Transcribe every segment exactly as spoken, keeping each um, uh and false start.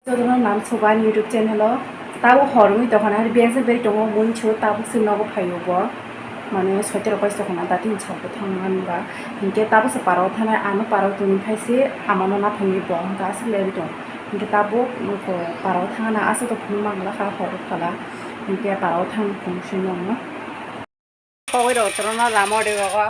Jotono nam soba ani YouTube channel o. Tabuk hor wngwi tongkha na, biyang se beri tongo, mui se tabuk se nogo phaio bo. Mane soitero kaisa tongkha na, dati hinwi sabo thang mani ba. Hinkhe tabuk se parao thanai, ano parao tongwi phai se amano naphangwi bo, hinkhe aswk lerwi tong. Hinkhe tabuk parao thangna aswk tong phunuk mangla kha, hor khala. Hinkhe parao thang phung se nono. Kogwi rok trono lama ode gogo.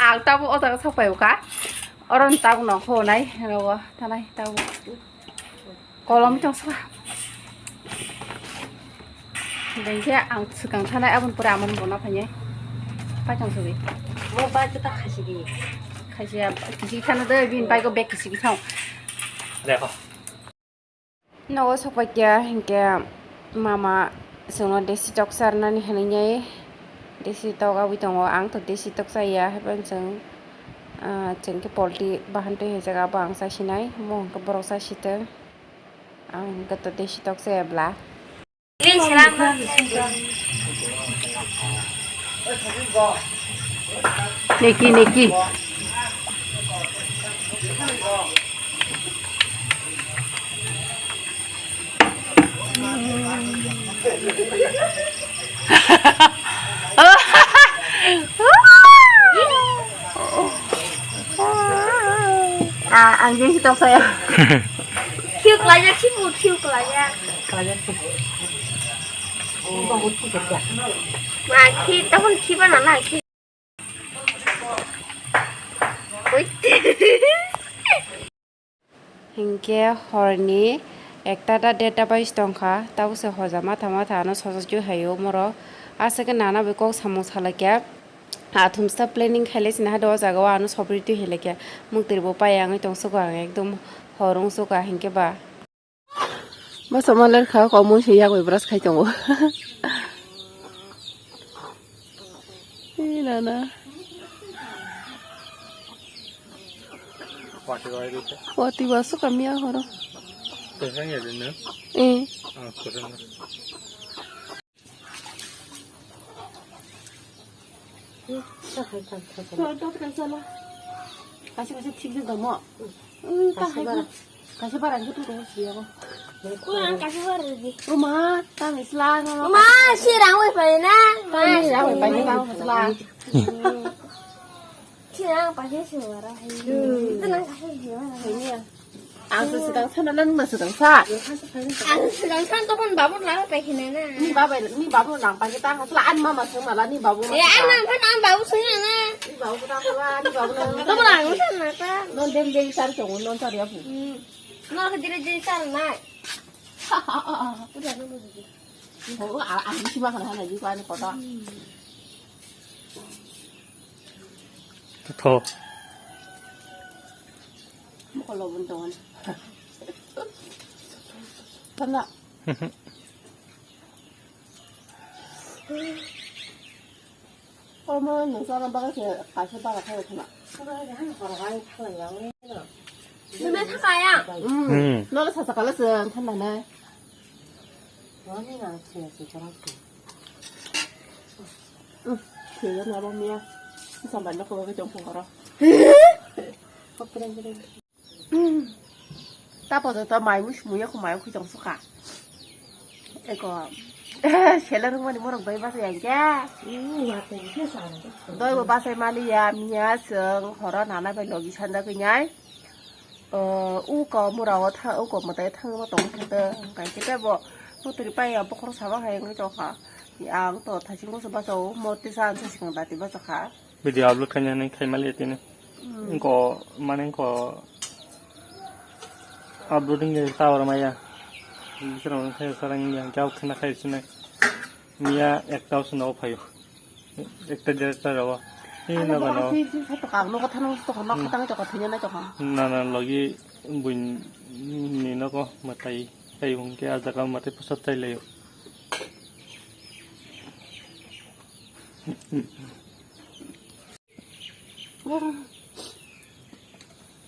Ang tabuk o jaga sok phai kha. Oro ni tabuk no khonai nogo tanai tabuk. Kolom chong swa. Bengke ang swkang thanai aboni pore amon bona phai nai. Pai chong sugwi. Mo bai ta khasi di. Khasi ya kisi thana de bin bai go bek kisi thang. Dekho. Nogo sokpaikia hinkhe mama chwngno desi tok charnani hinwi desi tok abwi tongo, ang to desi tok chaya, haiphano chwng, ah, chwng khe poultry bahan twi hai jaga abo ang chasinai, omo hinkhe borok chasitwng, ang hinkhe to desi tok chaya bla. Niki, niki. Ah, ang jeng si tok saya. Khiu kelajar sih, bu khiu kelajar. Kelajar sih. Ma khi, tahun khi ba nana khi. Ui. Hinkhe horni ekta da derta bai tongkha, tabuk se hoja matha matha ano sojak jui haio omorok. Aswk khe nana bai kok samung salaikha. Athumsa planning khailai sini hado o jaga o ano sopri twi hilaikha. Muktwi bo pai wngwi tongsugo ang ekdom hor wngsukha hinkhe ba. Masa maler kha, komui se yak bai brush khai tongo. Eh, nana. Wati ba su kamia horo. Kwchang ya dino. Eh. Ah, kwchang. Kaisa kaisa thik se domo. Kaisa bara. Kaisa bara ang tu ko siya ko. Ko ang kaisa bara di. Ruma, ta misla no. Ma, si rang wai pai na. Ta ni rang wai pai na, ta misla. Si rang pai si bara. Itu nang kaisa siya. Hai ni ya. Ang se swkang sa na, nang no swkang sa. Ang swkang sa tokon babu lang pai khina na. Ni babu, ni babu lang pai ta hasla an mama swng mala ni babu. Ya an mama phan an babu swng na. Ni babu ta hasla ni babu na. Tokon ang sa na ta. Non dem dem sar chong non sar ya pu. Hmm. No ka dire dire sar na. Udah no. Oh, ang si ma kana na ji kwa ni kota. Tho. Mokolo bun tongan. Tanda. Omo nung sana baga se kaisa baga khayo khna. Nung na thakaya. Hmm. Nolo sasa kala se thanda nai. Kaya na bo miya. Sambar na ko ba jong phung karo. Tapo to mai mus muya ko mai ko jong suka. Eko. Sela rung mani morok bai basa yang ke. Doi bo basa mali ya miya seng horo nana bai logi sanda ko nyai. O, uko mura o tha, uko mwtai thangma tong khe te, hwnkhe khe tebo mutri pai ya bokhorok sabo hai wngwi tongkha. Ang to thaching bwsa bachao, moti sa ang swkang dati bachakha. Video upload khaina nang khai mali tini. Hmm. Ko mane ko uploading ni tower maya. Bisra khai sarang yang kau khna khai sine. Miya ekta o sino phayo. Ekta director rabo. Ei ano nogo no. Ang nogo thano to no khatang to khathanya na to kha. Na na logi buini nogo matai tai hwnkhe a jaga matai pusat tai layo.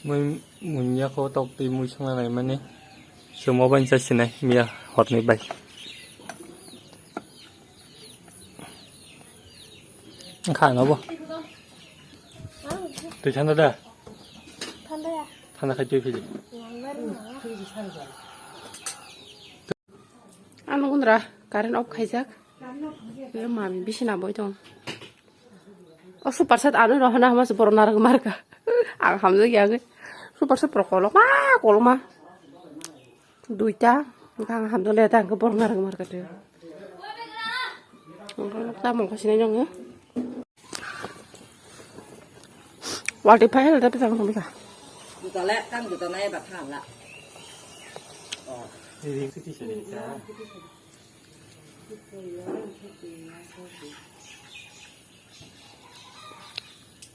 Mui, mui yako tok twi mui songna naimani. Sumo bai sa sinai miya horni bai. Kha no bo. Twi thanda da? Thanda ya. Thanda khai twi phili. Yang baru mana? Ano undra current off khaijak. Mami bisina boi tong. O super set ano rohana hamas borok narwk marka. Ang hamjak ya. Super set pro kolok ma kolok ma. Duita, ang hamjak le ta ang borok narwk marka te. Tamong khasinai nong. Walti phai hal tapi tang tong bika. Juta le, tang juta nai ba tha la. Oh.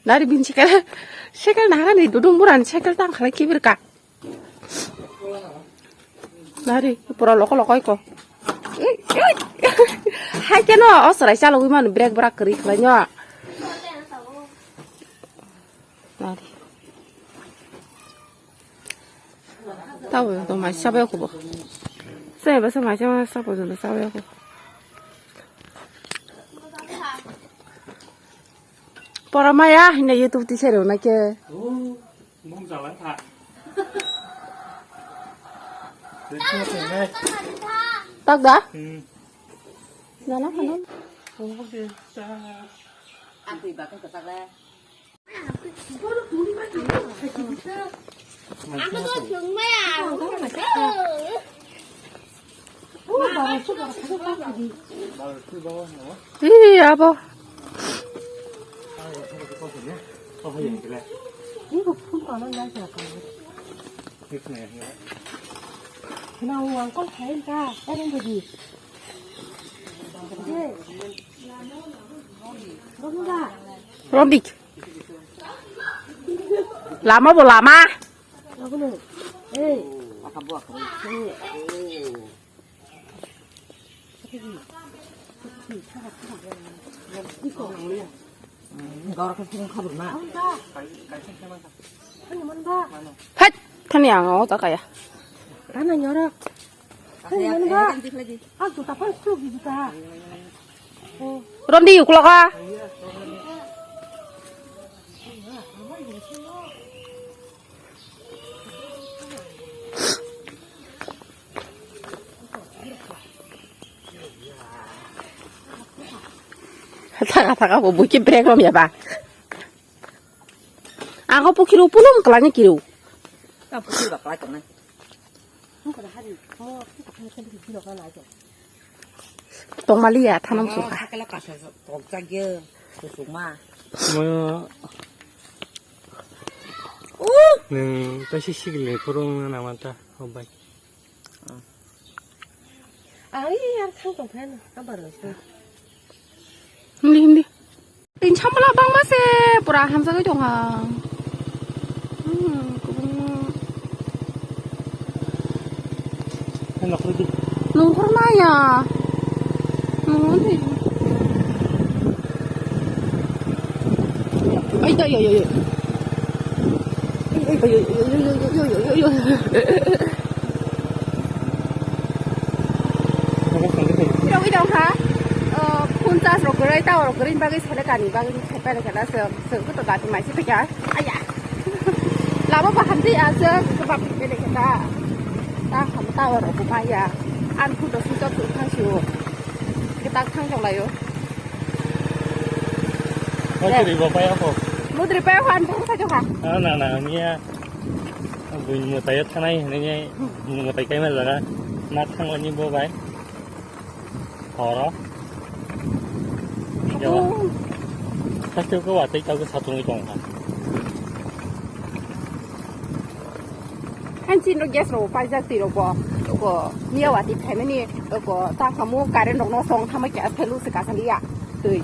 Nari bin cycle, cycle nahara ni dudung buran cycle tang khala kibir ka. Nari, pura loko loko iko. Hai keno, o serai chalogwi manu brake brak kwrwi khlainw. Nari. Tabo to mai sabai ko bo. Se ba se mai sabai ko. Pora maya hina YouTube ti sero na ke. Bum jalan kha. Tak da? Hmm. Nana kano. Aku ibakan kesak le. Ih, apa? Rodik. Lama bo lama. Hat, thani ang o ta kaya. Rondi, ukloka. Thaka thaka bo buki brake rom ya ba. Ako pukiro pulum kalani kiro. Ta pukiro ba kalai tongnai. Tongmaliya thanam suka. Hakela kasa tokjak ye kusukma. Moyo. Nung tasi sigile kurung na mata obai. Ai yar thang tong pheno abar. Hindi hindi. Tin chamla bangma se pura hamjagwi tongha. Hmm, kubung. Nongkhor maya. Nongkhor di. Ai, ai, ai, ai. Pirogwi tongkha, o, phone charge rok kwrwi, tower rok kwrwini bagwi selekani bagwi khe pele khe da chwng, chwng khe to dati mai se phaikha. Aya. Lama bo hamjai aswk, kebab ni pele khe da. Ta ham tower rok bo maya. Ang phone rok switch off swk thang sio. Khe tak thang tong laio. Mudri bo paya ko. Mudri paya ko, ang thang sa jokha. Ah, na, na, miya. Buini mwtaio thanai hinwi, buini mwtai kaima jaga na thangmani bo bai. Horo. Abo. Sasto ko watwi tawkhe satungwi tongkha. Hanchi no gas ro paijak twi rok bo. Ko miya wati phaimani ko ta khamu current rok no song thamai kya thelu se kasaliya. Twi.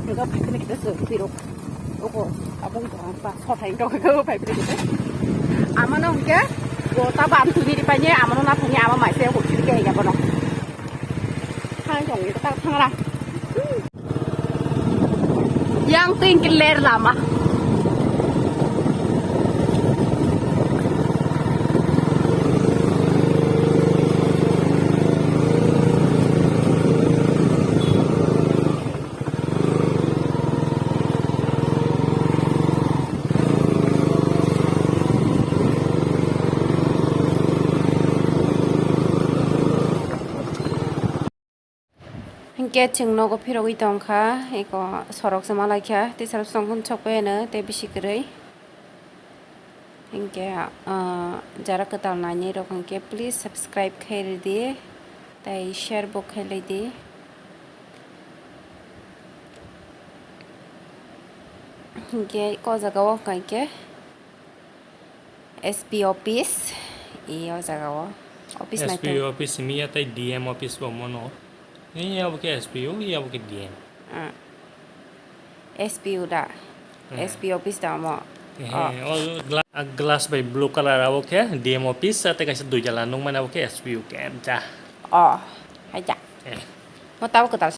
Ko phaikhe kita se twi rok. Oko, abo wngkha ang pa, sothai wngkha ang pa, pai phai. Amano hwnkhe, bo ta bam tuni ripai ni, amano na thani, ama mai se hokchiri khe ya bono. Thang tong, ta thang ra. Yang twi hwnkhe ler lama. Hingke chwng nogo phirogwi tongkha, eko sorok se malaikha, tei salo songkhon sokphaiyano tei bisi kwrwi. Hingke, ah, jara kwtal nainai rok hingke please subscribe khai ridi, tei share bo khai laidi. Hingke o jaga o hingke S P office, e o jaga o office S P naithok. Office miya tei D M office bo mono. Ni abo khe S P O, abo khe D M. Ah. S P O da. Eh. S P office da omo. Eh, oh. O gla-, ah, glass bai blue color abo khe D M office, tei kaisa dui jala nung mani abo khe S P O khe da. Oh, hai da. Eh. Mo tabo kwtal